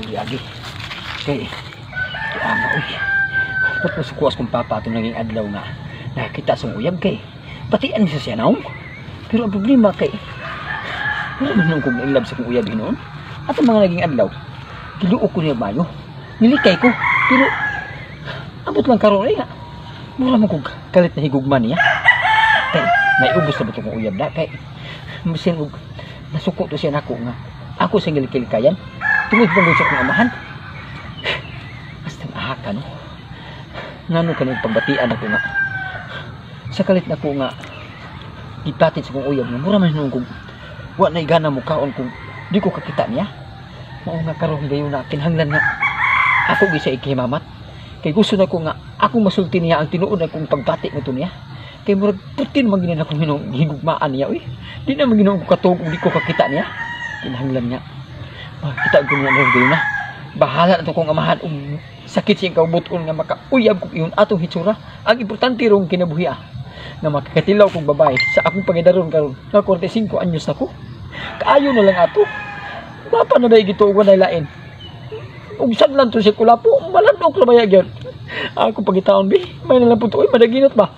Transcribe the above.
Akong giagi. Kay ama uy. Ba't masukuas kong papa atong naging adlaw nga nakita sa uyab kay patian siya siya naong. Pero ang problema kay wala man nung kong in love sa kong uyab hinuon. At ang mga naging adlaw, giluok ko niya bayo. Nilikay ko. Pero abot lang karon ay nga. Mura man kong kalit na higugma niya. Kay naiubos na ba itong uyab na kay masin og nasuko to siya nako nga ako sa gilikilikayan tungod man sa akong amahan. Basta ahaka no. Ngano kanang pagbatian ako nga sa kalit nako nga gipatit sa kong uyab nga mura man hinuon kung wa na igana mo kaon kung di ko kakita niya. Mao nga karon gayon na kinahanglan nga ako gyud siya ikihimamat. Kay gusto na ko nga ako masulti niya ang tinuod na kong pagbati ngadto niya. Kay murag putin man gini akong hinong higugmaan niya uy. Di na man ginoong ko katuog kung di ko kakita niya. Kinahanglan nga makita ko niya ron gayon na. Bahala na to kong amahan ug sakit siyang kaubuton nga makauyab kog iyon atong hitsura. Ang importante rong kinabuhi ah nga makakatilaw kong babae sa akong pangidaron karon nga 45 anyos na ko. Kaayo na lang ato. Bapa na dahil gito ug walay lain. Ug sad lang to siya kulapo, malandok ra ba gyud. Ako pagitaon bi, may na lang po to, uy, madaginot ba?